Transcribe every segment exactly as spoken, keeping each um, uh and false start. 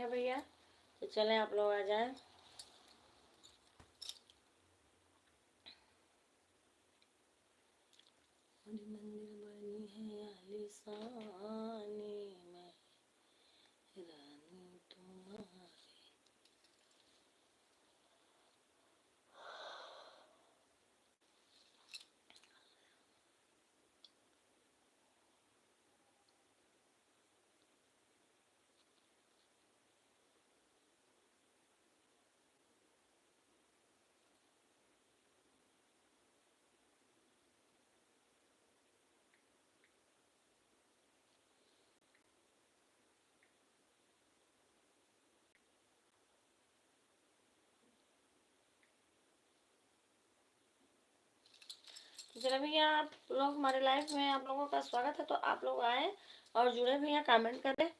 भैया, तो चलें आप लोग आ जाएं। हमारी मंदिर बनी है आलीशानी, मैं रानी तुम्हारी। तो चलिए भैया, आप लोग हमारे लाइव में, आप लोगों का स्वागत है, तो आप लोग आए और जुड़े भैया, कमेंट करें।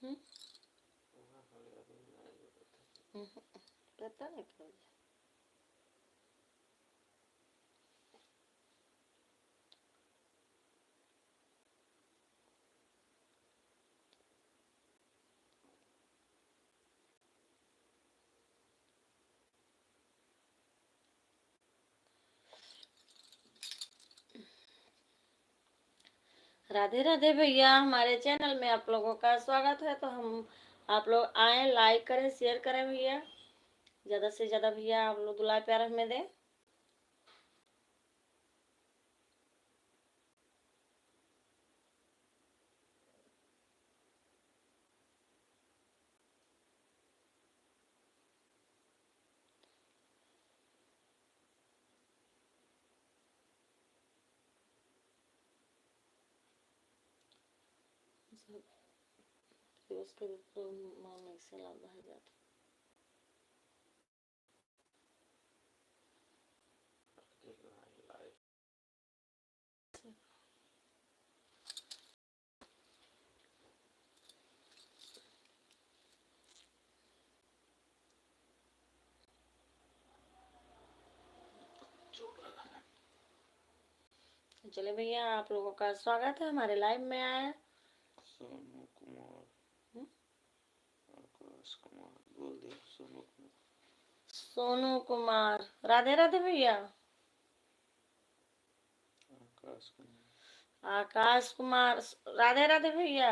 हम्म? हम्म, पता नहीं क्या हो गया। राधे राधे भैया, हमारे चैनल में आप लोगों का स्वागत है। तो हम, आप लोग आएँ, लाइक करें, शेयर करें भैया, ज़्यादा से ज़्यादा भैया आप लोग दुलार प्यार हमें दें। सब दोस्त के रूप में माँ में से लाभ है जाता। चलिए भैया, आप लोगों का स्वागत है हमारे लाइव में आए। सोनू कुमार। हम्म? आकाश कुमार, बोल दे, सोनू कुमार। सोनू कुमार, राधे राधे भैया। आकाश कुमार। आकाश कुमार, राधे राधे भैया।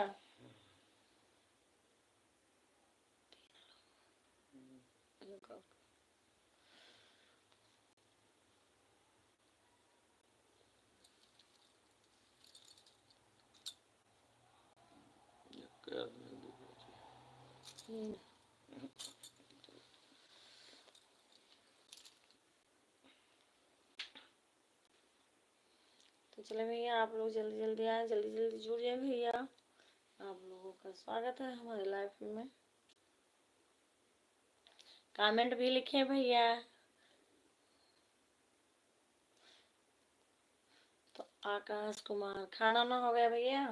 हम्म। हम्म। तो चलिए भैया, आप लोग जल्दी जल्दी आएँ, जल्दी जल्दी जुड़ जाएँ भैया। आप लोगों का स्वागत है हमारे लाइव में। कमेंट भी लिखें भैया। तो आकाश कुमार, खाना ना हो गया भैया?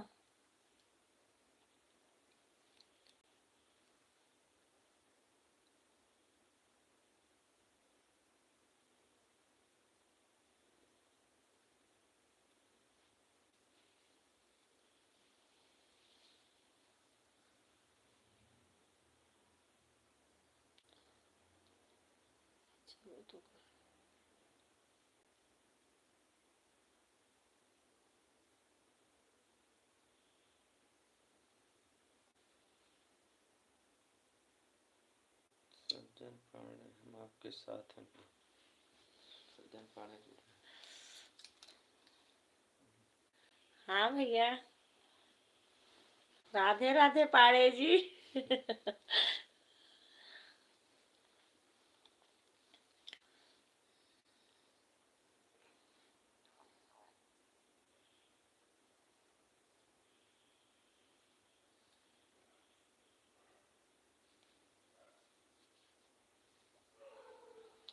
सज्जन पांडे, हम आपके साथ हैं। सज्जन पांडे जी। हाँ भैया, राधे राधे पांडे जी।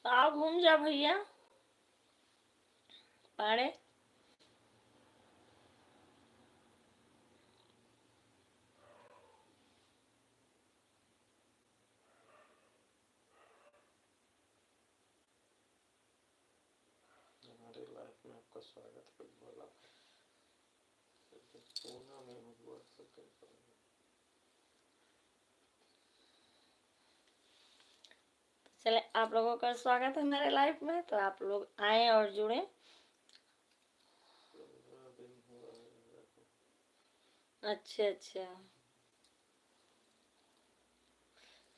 आओ घूम जा भैया, पाड़े। का स्वागत है, बोला। पूना में हुआ तो क्या करेंगे? तो चले, आप लोगों का स्वागत है मेरे लाइव में, तो आप लोग आए और जुड़े। पूरा दिन हुआ है। अच्छा, अच्छा।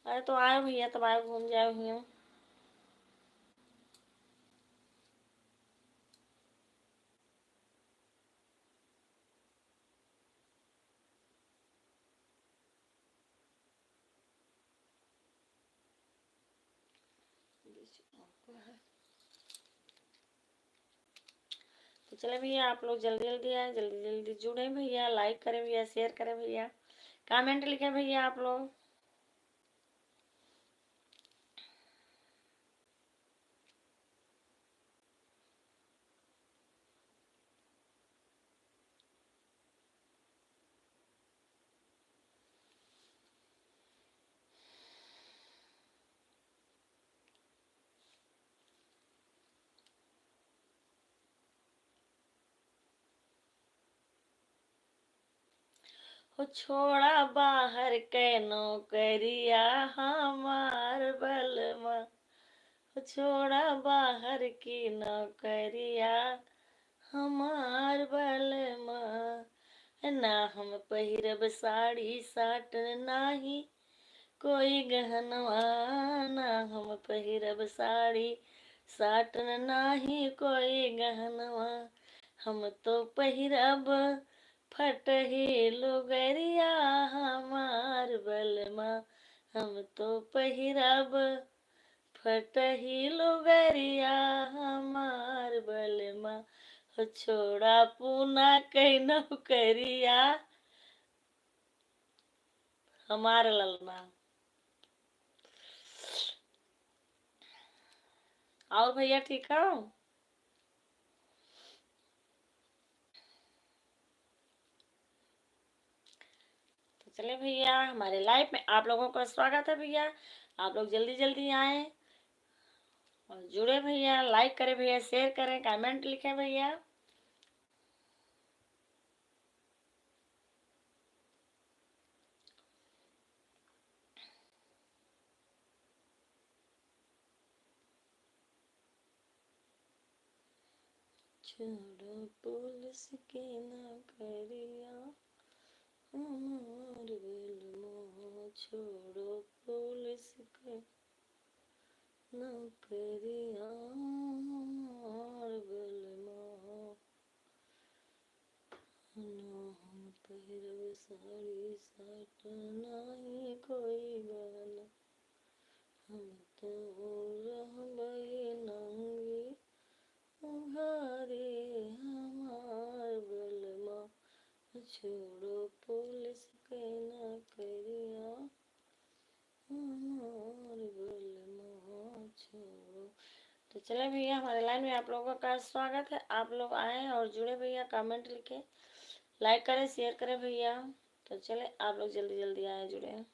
अरे तो आए भैया, तब आए घूम जाए भैया। तो चले भैया, आप लोग जल्दी जल्दी आए, जल्दी जल्दी जुड़े भैया, लाइक करें भैया, शेयर करें भैया, कमेंट लिखें भैया आप लोग। हो छोड़ा बाहर के नौकरिया हमार बलमा, हो छोड़ा बाहर की नौकरिया हमार बलमा। ना हम पहिरब साड़ी साटन नाही कोई गहनवा, ना हम पहिरब साड़ी साटन नाही कोई गहनवा। हम तो पहिरब फटही लुगरिया हमार बलमा, हम तो पहिरब फटही लुगरिया हमार बलमा। हो छोड़ा पूना कई नौकरिया हमार ललना। और भैया ठीक हो? तो चले भैया, हमारे लाइव में आप लोगों का स्वागत है भैया। आप लोग जल्दी जल्दी आए और जुड़े भैया, लाइक करें भैया, शेयर करें, कमेंट लिखें भैया। छोड़ो पुलिस के नौकरिया हमार बलमा, छोड़ो पुलिस के नौकरिया हमार बलमा। ना हम पहिरब साड़ी साट नाही कोई गहना, हम तो रहबे नंगी उघारे हमार बलमा। छोड़ो पुलिस के नौकरिया हमार बलमा छोड़ो। तो चले भैया, हमारे लाइव में आप लोगों का स्वागत है। आप लोग आए और जुड़े भैया, कमेंट लिखें, लाइक करें, शेयर करें भैया। तो चले आप लोग जल्दी जल्दी आए जुड़े।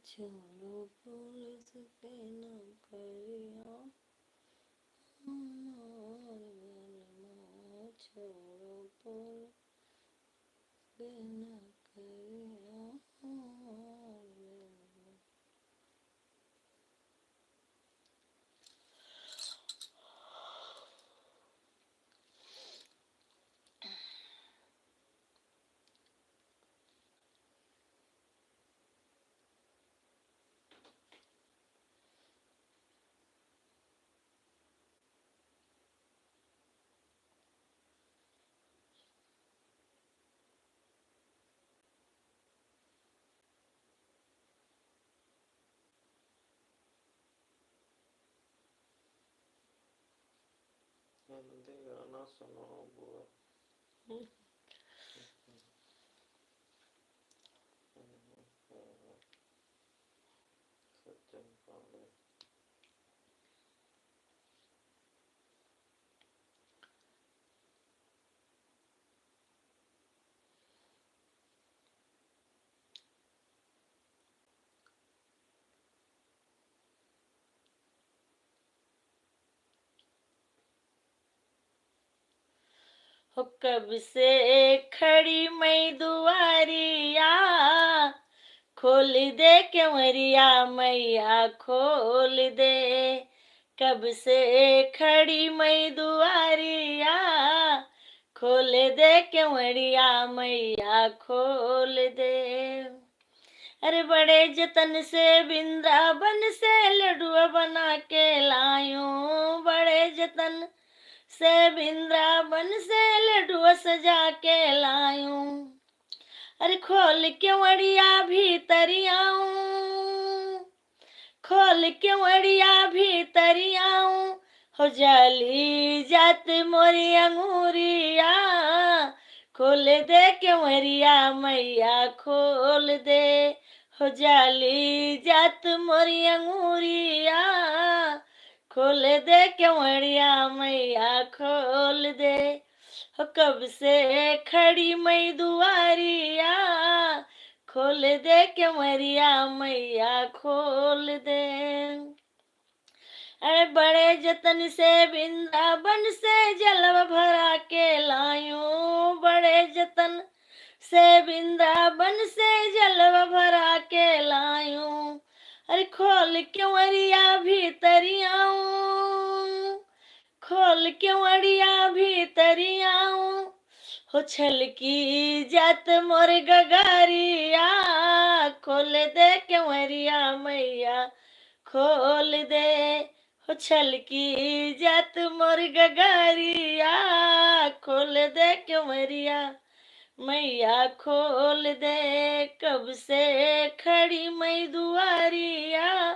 छोड़ो पुलिस के नौकरिया हमार बलमा, छोड़ो पुलिस के नौकरिया हमार बलमा। हिंदी गाना सुनाओ बुआ। हम्म। सचिन पांडे। हो कब से खड़ी मई दुआरिया, खोल दे केवरिया मैया खोल दे। कब से खड़ी मई दुआरिया, खोल दे केवरिया मैया खोल दे। अरे बड़े जतन से वृंदावन से लड्डुआ बना के लायूं, बड़े जतन से वृंदावन से लड्डुआ सजा के लायूं। अरे खोल केवड़िया भीतरी आऊं, खोल केवड़िया भीतरी आऊं, हो जाली जात मोरी अंगूरिया, खोल दे केवड़िया मैया खोल दे, हो जाली जात मोरी अंगूरिया, खोल दे केवड़िया मैया खोल दे। हो कब से खड़ी मई दुआरिया, खोल दे केवड़िया मैया खोल दे। अरे बड़े जतन से वृंदावन से जलवा भरा के लायूं, बड़े जतन से वृंदावन से जलवा भरा के लायूं। अरे खोल केवड़िया भीतरी आऊं, खोल केवड़िया भीतरी आऊं, हो छलकी जात मोर गगरिया, खोल दे केवड़िया मैया खोल दे। हो छलकी जात मोर गगरिया, खोल दे केवड़िया मैया खोल दे। कब से खड़ी मई दुआरिया,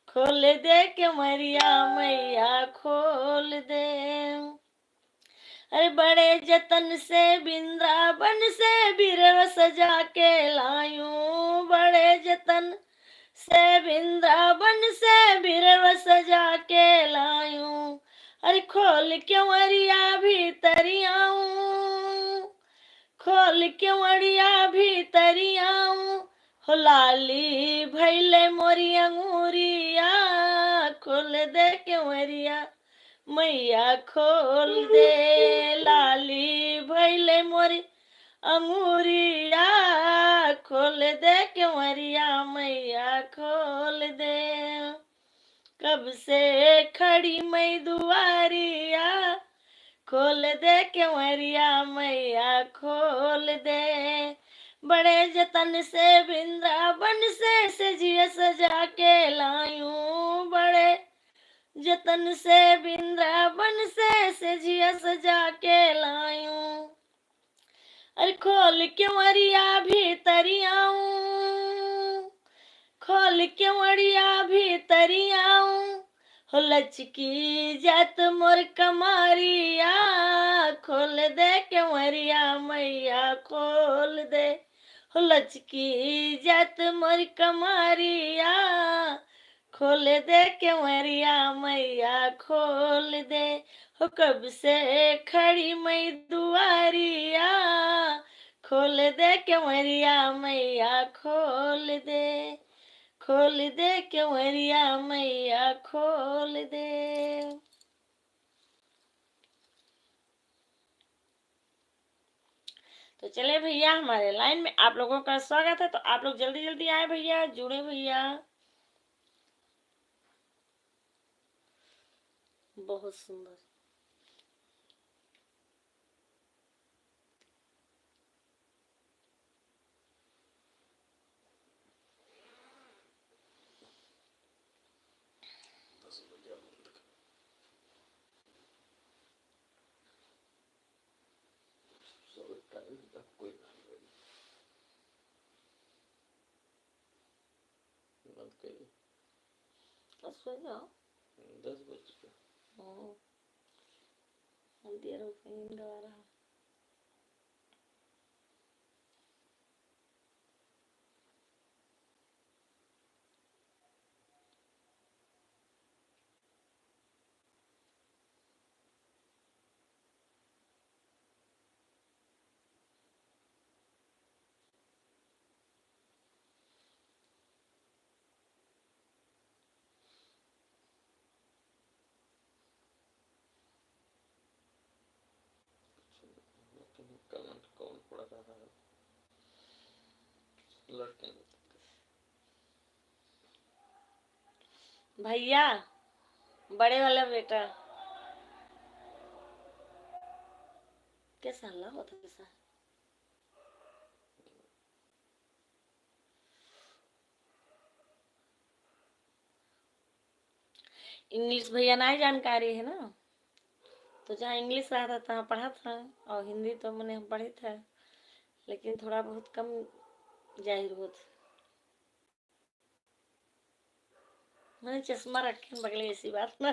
खोल दे केवड़िया मैया खोल दे। अरे बड़े जतन से वृंदावन से बीरवा सजा के लायूं, बड़े जतन से वृंदावन से बीरवा सजा के लायूं। अरे खोल केवड़िया भीतरी आऊं, खोल केवड़िया भीतरी आऊं, हो लाली भइले मोरी अंगूरिया, खोल दे केवड़िया मैया खोल दे, लाली भइले मोरी अंगूरिया, खोल दे केवड़िया मैया खोल दे। कब से खड़ी मई दुआरिया, खोल दे केवड़िया मैया खोल दे। बड़े जतन से वृंदावन से सेजिया सजा के लायूं, बड़े जतन से वृंदावन से सेजिया सजा के लायूं। अरे खोल केवड़िया भीतरी आऊं, खोल केवड़िया भीतरी आऊं, हो लचकी जात मोर कमरिया, खोल दे केवड़िया मैया खोल दे, हो लचकी जात मोर कमरिया, खोल दे केवड़िया मैया खोल दे। हो कब से खड़ी मई दुआरिया, खोल दे केवड़िया मैया खोल दे, खोल दे केवड़िया मैया खोल दे। तो चलिए भैया, हमारे लाइन में आप लोगों का स्वागत है, तो आप लोग जल्दी जल्दी आए भैया, जुड़े भैया। बहुत सुंदर। बंद करिए। अब सो जाओ। दस बज चुका। हाँ। हम देर हो गई इन गवा रहा। कमेंट कौन पढ़ रहा है? लड़के। भैया, बड़े वाला बेटा, कैसा हल्ला होता है सर? इंग्लिश भैया नाहीं जानकारी है ना, तो जहाँ इंग्लिश रहता तहाँ पढ़त है, और हिंदी तो मने हम पढ़ित है, लेकिन थोड़ा बहुत कम जाहिर होत। मने चश्मा रखे बगले, ऐसी बात ना।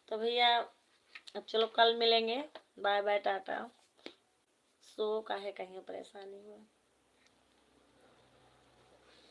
तो भैया, अब चलो, कल मिलेंगे। बाय बाय, टाटा। सो काहे कहीं परेशानी हुआ।